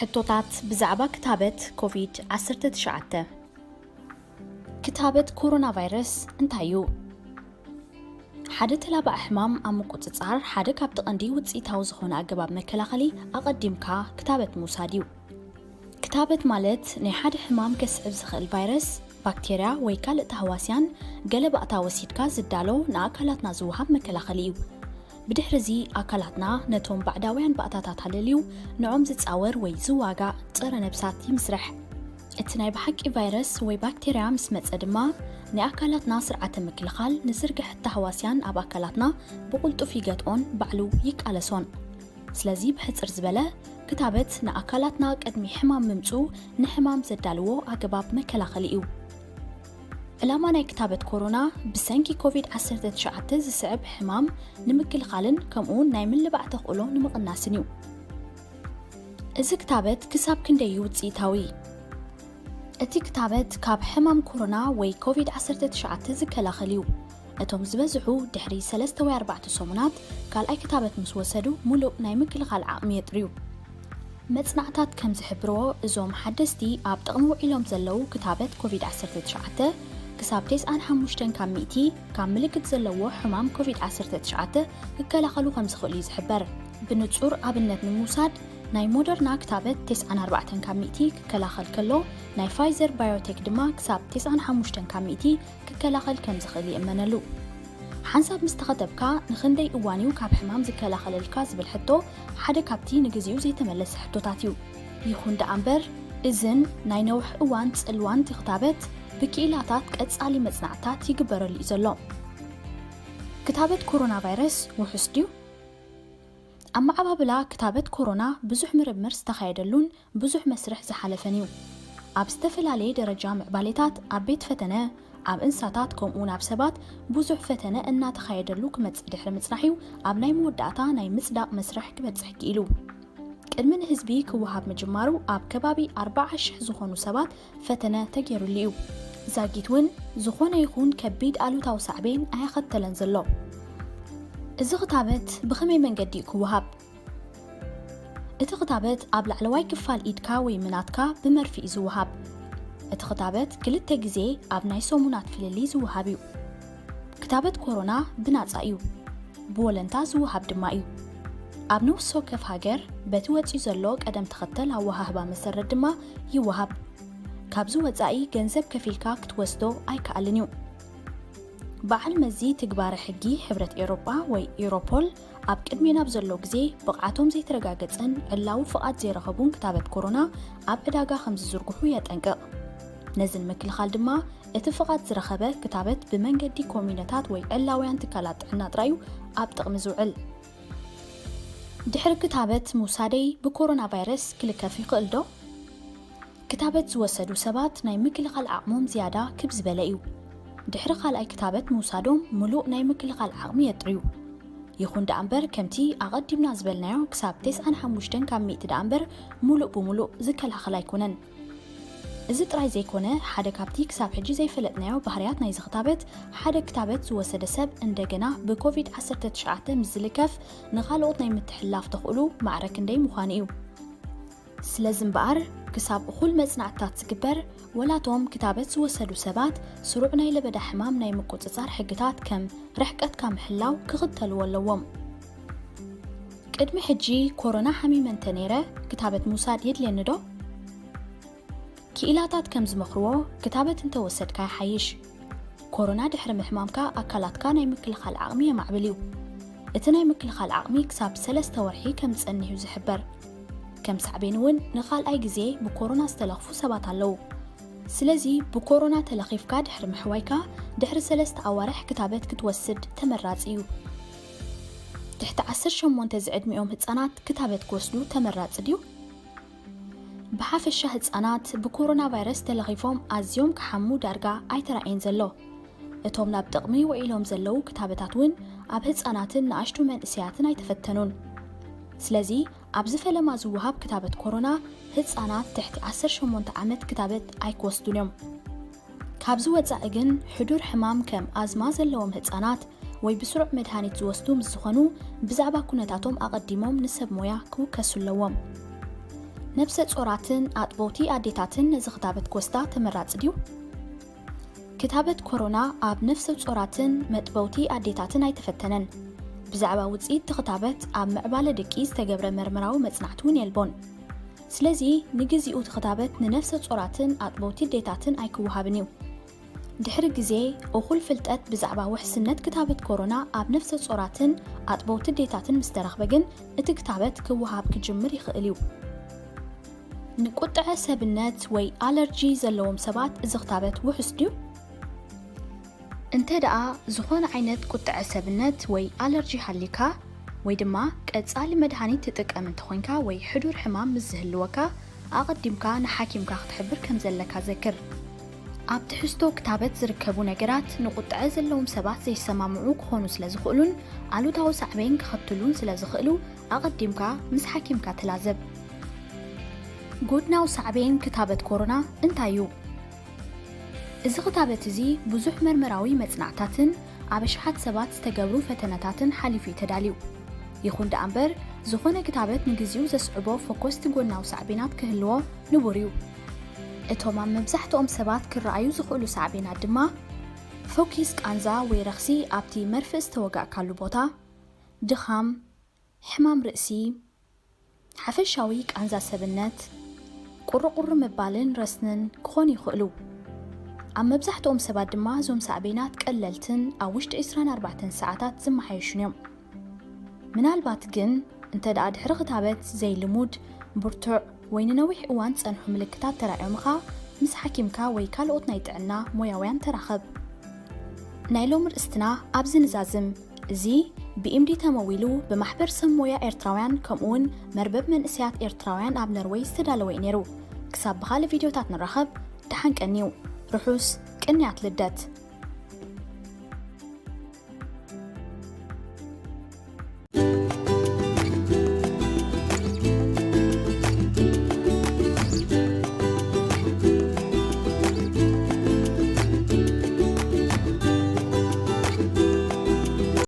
ሕቶታት ብዛዕባ ክታበት ኮቪድ ዓሰርተ ትሽዓተ። ክታበት ኮሮና ቫይረስ እንታይ እዩ? ሓደ ተላባዒ ሕማም ኣብ ምቁጽጻር ሓደ ካብቲ ቀንዲ ውጽኢታዊ ዝኾነ ኣገባብ መከላኸሊ ኣቐዲምካ ክታበት ምውሳድ እዩ። ክታበት ማለት ናይ ሓደ ሕማም ከስዕብ ዝኽእል ቫይረስ፣ ባክቴርያ ወይ ካልእ ተህዋስያን ገለ ባእታ ወሲድካ ዝዳሎ ንኣካላትና ዝወሃብ መከላኸሊ እዩ። ብድሕሪ እዚ ኣካላትና ነቶም ባዕዳውያን ባእታታት ኣለልዩ ንዖም ዝጻወር ወይ ዝዋጋእ ጸረ ነብሳት ይምስርሕ። እቲ ናይ ብሓቂ ቫይረስ ወይ ባክቴርያ ምስ መጸ ድማ ናይ ኣካላትና ስርዓተ ምክልኻል ንዝርግሐት ተህዋስያን ኣብ ኣካላትና ብቕልጡፍ ይገጥኦን ባዕሉ ይቃለሶን። ስለዚ ብሕጽር ዝበለ ክታበት ንኣካላትና ቅድሚ ሕማም ምምጽኡ ንሕማም ዘዳልዎ ኣገባብ መከላኸሊ እዩ። ዕላማ ናይ ክታበት ኮሮና ብሰንኪ ኮቪድ ዓሰርተ ትሽዓተ ዝስዕብ ሕማም ንምክልኻልን ከምኡውን ናይ ምልባዕ ተኽእሎ ንምቕናስን እዩ። እዚ ክታበት ክሳብ ክንደይ እዩ ውጽኢታዊ? እቲ ክታበት ካብ ሕማም ኮሮና ወይ ኮቪድ ዓሰርተ ትሽዓተ ዝከላኸል እዩ። እቶም ዝበዝሑ ድሕሪ ሰለስተ ወይ ኣርባዕተ ሰሙናት ካልኣይ ክታበት ምስ ወሰዱ ሙሉእ ናይ ምክልኻል ዓቕሚ የጥርዩ። መጽናዕታት ከም ዝሕብርዎ እዞም ሓደስቲ ኣብ ጥቕሚ ውዒሎም ዘለዉ ክታበት ኮቪድ ዓሰርተ ትሽዓተ ክሳብ ተስዓን ሓሙሽተን ካብ ሚእቲ ካብ ምልክት ዘለዎ ሕማም ኮቪድ ዓሰርተ ትሽዓተ ክከላኸሉ ከም ዝኽእሉ እዩ ዝሕበር። ብንጹር ኣብነት ንምውሳድ ናይ ሞደርና ክታበት ተስዓን ኣርባዕተን ካብ ሚእቲ ክከላኸል ከሎ ናይ ፋይዘር ባዮቴክ ድማ ክሳብ ተስዓን ሓሙሽተን ካብ ሚእቲ ክከላኸል ከም ዝኽእል ይእመነሉ። ሓንሳብ ምስ ተኸተብካ ንኽንደይ እዋን እዩ ካብ ሕማም ዝከላኸለልካ ዝብል ሕቶ ሓደ ካብቲ ንግዚኡ ዘይተመለሰ ሕቶታት እዩ። ይኹን ደኣ እምበር እዝን ናይ ነውሕ እዋን ጽልዋን እቲ ክታበት ብክኢላታት ቀጻሊ መጽናዕታት ይግበረሉ እዩ ዘሎ። ክታበት ኮሮና ቫይረስ ውሑስ ድዩ? ኣመዓባብላ ክታበት ኮሮና ብዙሕ ምርምር ዝተኻየደሉን ብዙሕ መስርሕ ዝሓለፈን እዩ። ኣብ ዝተፈላለየ ደረጃ ምዕባሌታት ኣብ ቤት ፈተነ፣ ኣብ እንስሳታት ከምኡ ናብ ሰባት ብዙሕ ፈተነ እናተኻየደሉ ክመጽእ ድሕሪ ምጽናሕ እዩ ኣብ ናይ መወዳእታ ናይ ምጽዳቕ መስርሕ ክበጽሕ ክኢሉ። ቅድሚ ንህዝቢ ክወሃብ ምጅማሩ ኣብ ከባቢ ኣርባዓ ሽሕ ዝኾኑ ሰባት ፈተነ ተገይሩሉ እዩ። ዛጊት እውን ዝኾነ ይኹን ከቢድ ኣሉታዊ ሳዕቤን ኣያኸተለን ዘሎ። እዚ ክታበት ብኸመይ መንገዲ እዩ ክወሃብ? እቲ ክታበት ኣብ ላዕለዋይ ክፋል ኢድካ ወይ ምናትካ ብመርፍእ እዩ ዝወሃብ። እቲ ክታበት ክልተ ግዜ ኣብ ናይ ሰሙናት ፍልልይ ዝወሃብ እዩ። ክታበት ኮሮና ብናጻ እዩ። ብወለንታ ዝወሃብ ድማ እዩ። ኣብ ነፍሲ ወከፍ ሃገር በቲ ወጺኡ ዘሎ ቀደም ተኸተል ኣወሃህባ መሰረት ድማ ይወሃብ። ካብዚ ወጻኢ ገንዘብ ከፊልካ ክትወስዶ ኣይከኣልን እዩ። በዓል መዚ ትግባረ ሕጊ ሕብረት ኤውሮጳ ወይ ኤውሮፖል ኣብ ቅድሜና ኣብ ዘሎ ግዜ ብቕዓቶም ዘይተረጋገጸን ዕላዊ ፍቓድ ዘይረኸቡን ክታበት ኮሮና ኣብ ዕዳጋ ከም ዝዝርግሑ የጠንቅቕ። ነዚ ንምክልኻል ድማ እቲ ፍቓድ ዝረኸበ ክታበት ብመንገዲ ኮሚነታት ወይ ዕላውያን ትካላት ጥዕና ጥራይ እዩ ኣብ ጥቕሚ ዝውዕል። ድሕሪ ክታበት ምውሳደይ ብኮሮና ቫይረስ ክልከፍ ይኽእል ዶ? ክታበት ዝወሰዱ ሰባት ናይ ምክልኻል ዓቕሞም ዝያዳ ክብ ዝበለ እዩ። ድሕሪ ካልኣይ ክታበት ምውሳዶም ምሉእ ናይ ምክልኻል ዓቕሚ የጥርዩ። ይኹን ደኣ እምበር ከምቲ ኣቐዲምና ዝበልናዮ ክሳብ ተስዓን ሓሙሽተን ካብ ሚእቲ ደኣ እምበር ምሉእ ብምሉእ ዝከላኸል ኣይኮነን። እዚ ጥራይ ዘይኮነ ሓደ ካብቲ ክሳብ ሕጂ ዘይፈለጥናዮ ባህርያት ናይዚ ክታበት ሓደ ክታበት ዝወሰደ ሰብ እንደገና ብኮቪድ ዓሰርተ ትሽዓተ ምስ ዝልከፍ ንኻልኦት ናይ ምትሕልላፍ ተኽእሉ ማዕረ ክንደይ ምዃኑ እዩ። ስለዚ እምበኣር ክሳብ እኹል መጽናዕትታት ዝግበር ወላቶም ክታበት ዝወሰዱ ሰባት ስሩዕ ናይ ለበዳ ሕማም ናይ ምቁጽጻር ሕግታት ከም ርሕቀትካ ምሕላው ክኽተልዎ ኣለዎም። ቅድሚ ሕጂ ኮሮና ሓሚመ እንተ ነይረ ክታበት ምውሳድ የድልየኒ ዶ? ክኢላታት ከም ዝመኽርዎ ክታበት እንተወሰድካ ይሓይሽ። ኮሮና ድሕሪ ምሕማምካ ኣካላትካ ናይ ምክልኻል ዓቕሚ የማዕብል እዩ። እቲ ናይ ምክልኻል ዓቕሚ ክሳብ ሰለስተ ወርሒ ከም ዝጸንሕ እዩ ዝሕበር። ከም ሳዕቤን እውን ንኻልኣይ ግዜ ብኮሮና ዝተለኽፉ ሰባት ኣለዉ። ስለዚ ብኮሮና ተለኺፍካ ድሕሪ ምሕዋይካ ድሕሪ ሰለስተ ኣዋርሕ ክታበት ክትወስድ ተመራጺ እዩ። ትሕቲ ዓሰርተ ሸሞንተ ዝዕድሚኦም ህጻናት ክታበት ክወስዱ ተመራጺ ድዩ? ብሓፈሻ ህጻናት ብኮሮና ቫይረስ ተለኺፎም ኣዝዮም ክሓሙ ዳርጋ ኣይተራእየን ዘሎ። እቶም ናብ ጥቕሚ ውዒሎም ዘለዉ ክታበታት እውን ኣብ ህጻናትን ንኣሽቱ መንእሰያትን ኣይተፈተኑን። ስለዚ ኣብዚ ፈለማ ዝወሃብ ክታበት ኮሮና ህጻናት ትሕቲ ዓሰርተ ሸሞንተ ዓመት ክታበት ኣይክወስዱን እዮም። ካብዚ ወጻኢ ግን ሕዱር ሕማም ከም ኣዝማ ዘለዎም ህጻናት ወይ ብስሩዕ መድሃኒት ዝወስዱ ምስ ዝኾኑ ብዛዕባ ኩነታቶም ኣቐዲሞም ንሰብ ሞያ ክውከሱ ኣለዎም። ነፍሰ ጾራትን ኣጥበውቲ ኣዴታትን ነዚ ክታበት ክወስዳ ተመራጺ ድዩ? ክታበት ኮሮና ኣብ ነፍሰ ጾራትን መጥበውቲ ኣዴታትን ኣይተፈተነን። ብዛዕባ ውጽኢት እቲ ክታበት ኣብ ምዕባለ ደቂ ዝተገብረ መርመራዊ መጽናዕቲ እውን የልቦን። ስለዚ ንግዚኡ እቲ ክታበት ንነፍሰ ጾራትን ኣጥበውቲ ኣዴታትን ኣይክወሃብን እዩ። ድሕሪ ግዜ እኹል ፍልጠት ብዛዕባ ውሕስነት ክታበት ኮሮና ኣብ ነፍሰ ጾራትን ኣጥበውቲ ኣዴታትን ምስ ተረኽበ ግን እቲ ክታበት ክወሃብ ክጅምር ይኽእል እዩ። ንቁጥዐ ሰብነት ወይ ኣለርጂ ዘለዎም ሰባት እዚ ክታበት ውሑስ ድዩ? እንተ ደኣ ዝኾነ ዓይነት ቁጥዐ ሰብነት ወይ ኣለርጂ ሃልዩካ ወይ ድማ ቀጻሊ መድሃኒት ትጥቀም እንተኾይንካ ወይ ሕዱር ሕማም ምስ ዝህልወካ ኣቐዲምካ ንሓኪምካ ክትሕብር ከም ዘለካ ዘክር። ኣብ ትሕዝቶ ክታበት ዝርከቡ ነገራት ንቁጥዐ ዘለዎም ሰባት ዘይሰማምዑ ክኾኑ ስለ ዝኽእሉን ኣሉታዊ ሳዕቤን ከኸትሉን ስለ ዝኽእሉ ኣቐዲምካ ምስ ሓኪምካ ተላዘብ። ጎድናዊ ሳዕቤን ክታበት ኮሮና እንታይ እዩ? እዚ ክታበት እዚ ብዙሕ መርመራዊ መጽናዕታትን ኣብ ኣሽሓት ሰባት ዝተገብሩ ፈተነታትን ሓሊፉ እዩ ተዳልዩ። ይኹን ደኣ እምበር ዝኾነ ክታበት ንግዚኡ ዘስዕቦ ፈኮስቲ ጎናዊ ሳዕቤናት ክህልዎ ንቡር እዩ። እቶም ኣብ መብዛሕትኦም ሰባት ክረኣዩ ዝኽእሉ ሳዕቤናት ድማ ፈኲስ ቃንዛ ወይ ረኽሲ ኣብቲ መርፍእ ዝተወጋእካሉ ቦታ፣ ድኻም፣ ሕማም ርእሲ፣ ሓፈሻዊ ቃንዛ ሰብነት፣ ቁርቁር ምባልን ረስንን ክኾኑ ይኽእሉ። ኣብ መብዛሕትኦም ሰባት ድማ እዞም ሳዕቤናት ቀለልትን ኣብ ውሽጢ ዕስራን ኣርባዕተን ሰዓታት ዝመሓየሹን እዮም። ምናልባት ግን እንተ ደኣ ድሕሪ ክታበት ዘይልሙድ፣ ብርቱዕ ወይ ንነዊሕ እዋን ዝጸንሑ ምልክታት ተራእዮምኻ ምስ ሓኪምካ ወይ ካልኦት ናይ ጥዕና ሞያውያን ተራኸብ። ናይ ሎሚ ርእስትና ኣብዚ ንዛዝም። እዚ ብኢምዲ ተመዊሉ ብማሕበር ሰብ ሞያ ኤርትራውያን ከምኡውን መርበብ መንእሰያት ኤርትራውያን ኣብ ነርወይ ዝተዳለወ እዩ ነይሩ። ክሳብ ብኻልእ ቪድዮታት ንራኸብ፣ ደሓን ቀንዩ። ርሑስ ቅንያት ልደት።